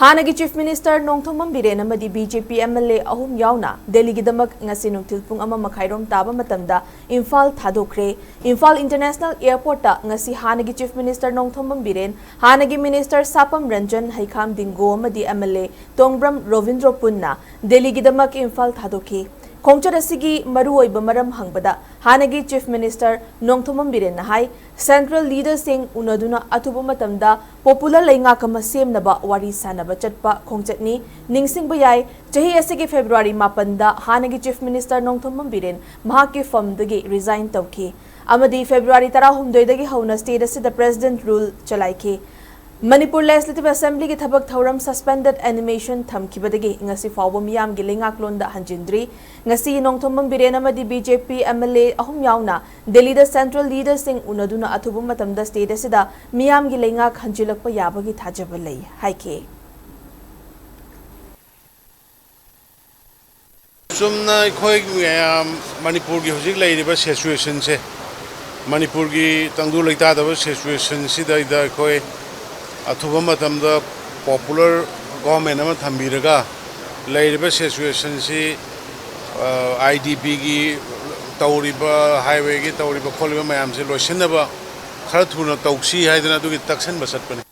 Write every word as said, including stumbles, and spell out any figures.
ꯍꯥꯟꯅꯒꯤ Chief Minister Nongthombam Biren ꯑꯃꯗꯤ B J P M L A ꯑꯍꯨꯝ ꯌꯥꯎꯅ ꯗꯦꯜꯂꯤꯒꯤꯗꯃꯛ ꯉꯁꯤ ꯅꯨꯡꯊꯤꯜ ꯄꯨꯡ ꯑꯃ ꯃꯈꯥꯏꯔꯣꯝ ꯇꯥꯕ ꯃꯇꯝꯗ ꯏꯝꯐꯥꯜ ꯊꯥꯗꯣꯛꯈ꯭ꯔꯦ꯫ ꯏꯝꯐꯥꯜ International Airportꯇ ꯉꯁꯤ ꯍꯥꯟꯅꯒꯤ Chief Minister ꯅꯣꯡꯊꯣꯝꯕꯝ ꯕꯤꯔꯦꯟ, ꯍꯥꯟꯅꯒꯤ Minister ꯁꯥꯄꯝ ꯔꯟꯖꯟ, ꯍꯩꯈꯥꯝ ꯗꯤꯡꯒꯣ ꯑꯃꯗꯤ M L A ꯇꯣꯡꯕ꯭ꯔꯝ ꯔꯣꯕꯤꯟꯗ꯭ꯔꯣ ꯄꯨꯟꯅ ꯗꯦꯜꯂꯤꯒꯤꯗꯃꯛ ꯏꯝꯐꯥꯜ ꯊꯥꯗꯣꯛꯈꯤ꯫ ꯈꯣꯡꯆꯠ ꯑꯁꯤꯒꯤ ꯃꯔꯨꯑꯣꯏꯕ ꯃꯔꯝ ꯍꯪꯕꯗ ꯍꯥꯟꯅꯒꯤ Chief Minister ꯅꯣꯡꯊꯣꯝꯕꯝ ꯕꯤꯔꯦꯟꯅ ꯍꯥꯏ, Central Leaderꯁꯤꯡ ꯎꯅꯗꯨꯅ ꯑꯊꯨꯕ ꯃꯇꯝꯗ popular ꯂꯩꯉꯥꯛ ꯑꯃ ꯁꯦꯝꯅꯕ ꯋꯥꯔꯤ ꯁꯥꯟꯅꯕ ꯆꯠꯄ ꯈꯣꯡꯆꯠꯅꯤ꯫ ꯅꯤꯡꯁꯤꯡꯕ ꯌꯥꯏ, ꯆꯍꯤ ꯑꯁꯤꯒꯤ February ꯃꯥꯄꯟꯗ ꯍꯥꯟꯅꯒꯤ Chief Minister ꯅꯣꯡꯊꯣꯝꯕꯝ ꯕꯤꯔꯦꯟ ꯃꯍꯥꯛꯀꯤ firmꯗꯒꯤ resign ꯇꯧꯈꯤ ꯑꯃꯗꯤ February ꯇꯔꯥꯍꯨꯝꯗꯣꯏꯗꯒꯤ ꯍꯧꯅ state ꯑꯁꯤꯗ President rule ꯆꯂꯥꯏꯈꯤ꯫ ꯃꯅꯤꯄꯨꯔ Legislative Assemblyꯒꯤ ꯊꯕꯛ ꯊꯧꯔꯝ suspended animation ꯊꯝꯈꯤꯕꯗꯒꯤ ꯉꯁꯤ ꯐꯥꯎꯕ ꯃꯤꯌꯥꯝꯒꯤ ꯂꯩꯉꯥꯛꯂꯣꯟꯗ ꯍꯟꯖꯤꯟꯗ꯭ꯔꯤ꯫ ꯉꯁꯤ ꯅꯣꯡꯊꯣꯝꯕꯝ ꯕꯤꯔꯦꯟ ꯑꯃꯗꯤ B J P M L A ꯑꯍꯨꯝ ꯌꯥꯎꯅ ꯗꯦꯜꯂꯤꯗ Central Leaderꯁꯤꯡ ꯎꯅꯗꯨꯅ ꯑꯊꯨꯕ ꯃꯇꯝꯗ state ꯑꯁꯤꯗ ꯃꯤꯌꯥꯝꯒꯤ ꯂꯩꯉꯥꯛ ꯍꯟꯖꯤꯜꯂꯛꯄ ꯌꯥꯕꯒꯤ ꯊꯥꯖꯕ ꯂꯩ ꯍꯥꯏꯈꯤ꯫ ꯆꯨꯝꯅ ꯑꯩꯈꯣꯏ ꯃꯌꯥꯝ ꯃꯅꯤꯄꯨꯔꯒꯤ ꯍꯧꯖꯤꯛ ꯂꯩꯔꯤꯕ situationꯁꯦ, ꯃꯅꯤꯄꯨꯔꯒꯤ ꯇꯪꯗꯨ ꯂꯩꯇꯥꯗꯕ situationꯁꯤꯗꯩꯗ ꯑꯩꯈꯣꯏ ꯑꯊꯨꯕ ꯃꯇꯝꯗ popular government ꯑꯃ ꯊꯝꯕꯤꯔꯒ ꯂꯩꯔꯤꯕ situationꯁꯤ, ꯑ, IDPꯒꯤ ꯇꯧꯔꯤꯕ, highwayꯒꯤ ꯇꯧꯔꯤꯕ ꯈꯣꯠꯂꯤꯕ ꯃꯌꯥꯝꯁꯦ ꯂꯣꯏꯁꯤꯟꯅꯕ ꯈꯔ ꯊꯨꯅ ꯇꯧꯁꯤ ꯍꯥꯏꯗꯅ ꯑꯗꯨꯒꯤ ꯇꯛꯁꯟꯕ ꯆꯠꯄꯅꯤ꯫